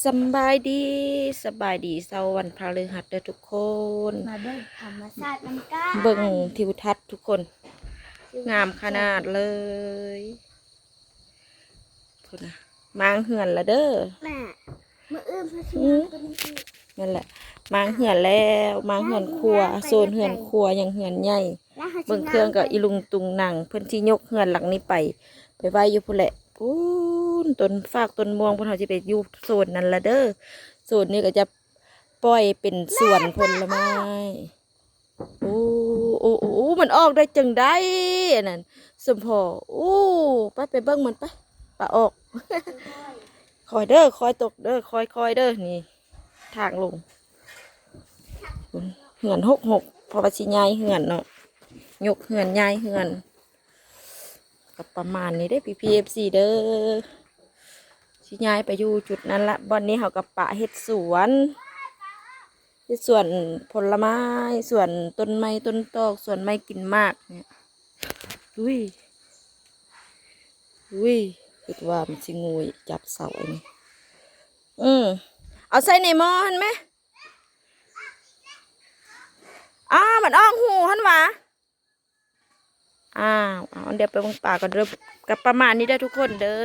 ສຳບາຍດີ ສະບາຍດີເຊົ້າວັນພະລືຫັດເດີທຸກຄົນ ມາເບິ່ງທຳມະຊາດນຳກັນ ເບິ່ງທິວທັດທຸກຄົນ ງາມຂະໜາດເລີຍ ພຸ້ນນະ ມ້າງເຮືອນລະເດີ ແມ່ ມື້ອື່ນເພິ່ນຊິ ອື ມາຕົວນີ້ອີກ ນັ້ນແຫຼະ ມ້າງເຮືອນແລ້ວ ມ້າງເຮືອນຄົວ ໂຊນເຮືອນຄົວ ຍັງເຮືອນໃຫຍ່ ເບິ່ງເຄື່ອງກໍອີລຸງຕຸງນັງ ເພິ່ນຊິຍົກເຮືອນຫຼັງນີ້ໄປ ໄປໄວ້ຢູ່ພຸ້ນແຫຼະ ພຸ້ນ ຕົ້ນຟາກຕົ້ນມ່ວງ ເພິ່ນເຮົາຊິໄປຢູ່ໂຊນນັ້ນລະເດີ ໂຊນນີ້ກໍຈະປ່ອຍເປັນສວນຜົນລະໄມ້ ໂອ້ ໂອ້ ໂອ້ ໂອ້ ມັນອອກໄດ້ຈັ່ງໃດອັນນັ້ນ ສົມພໍ ໂອ້ ໄປ ໄປເບິ່ງມັນໄປ ປາອອກ ຄ່ອຍເດີ ຄ່ອຍຕົກເດີ ຄ່ອຍໆເດີ ນີ້ ທາງລົງ ເຮືອນຫົກຫົກ ເພາະວ່າຊິຍ້າຍເຮືອນເນາະ ຍົກເຮືອນ ຍ້າຍເຮືອນ ກໍປະມານນີ້ເດ້ ພີ່ໆ ເອັຟຊີ ເດີ ຊິຍ້າຍໄປຢູ່ຈຸດນັ້ນລະ ບ່ອນນີ້ເຮົາກໍປະເຮັດສວນ ເຮັດສວນຜົນລະໄມ້ ສວນຕົ້ນໄມ້ຕົ້ນຕອກ ສວນໄມ້ກິນໝາກນີ້ ອຸ້ຍ ອຸ້ຍ ຄິດວ່າມັນຊິງຸ້ຍຈັບເສົາອັນນີ້ ອື ເອົາໃສ່ໃນໝໍ້ຫັ້ນແມ ອ້າວ ມັນອອກຫູຫັ້ນຫວາ ອ້າວ ເອົາ ດຽວໄປເບິ່ງປາກ່ອນເດີ ກໍປະມານນີ້ເດີທຸກຄົນເດີ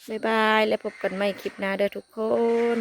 ບາຍບາຍ ແລ້ວພົບກັນໃໝ່ຄລິບໜ້າເດີທຸກຄົນ.